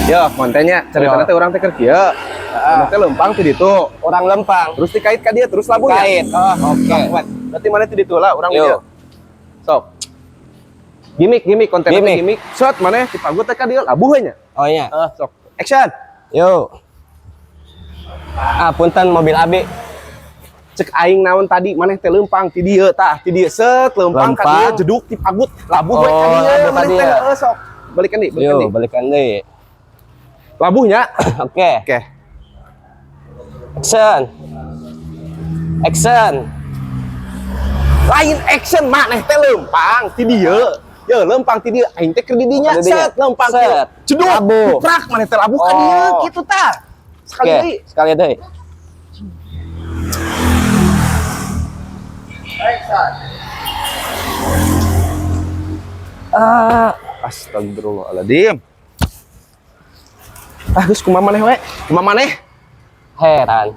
Yo, kontennya ceritanya teh urang teh keur kieu. Maneh teh lempang ti ditu. Urang lempang. Terus dikait ka dia terus labuhnya. Dikait. Oh, Oke. Sok, berarti maneh ti ditu lah urang Yo. dieu. Sok. Gimik, gimik kontennya teh Gimik. gimik. Shot maneh dipagut teh ka dieu labuh we nya. Oh iya. Heeh, sok. Action. Yo. Ah, punten mobil abi. Cek aing naon tadi maneh teh lempang ti dieu tah, ti dieu set lempang ka dieu Lempang. jeduk dipagut labuh we ka Oh, dieu labuh ka maneh teh dieu. heeh sok. Balikan deui, balikan Yo, deui. Balikan deui. Labuhnya. Oke. Oke. Action. Action. Lain action maneh teh lempang ti dieu. Ye, lempang ti dieu aing teh keur di dinya Di dinya. set lempang Set. kieu. Jeduk, Labuh. prak maneh teh labuh ka dieu Oh. kitu tah. Sekali Oke, deui. Sekali deui. Ah, astagfirullahaladzim. Ah, geus kumaha maneh we? Kumaha maneh? Heran.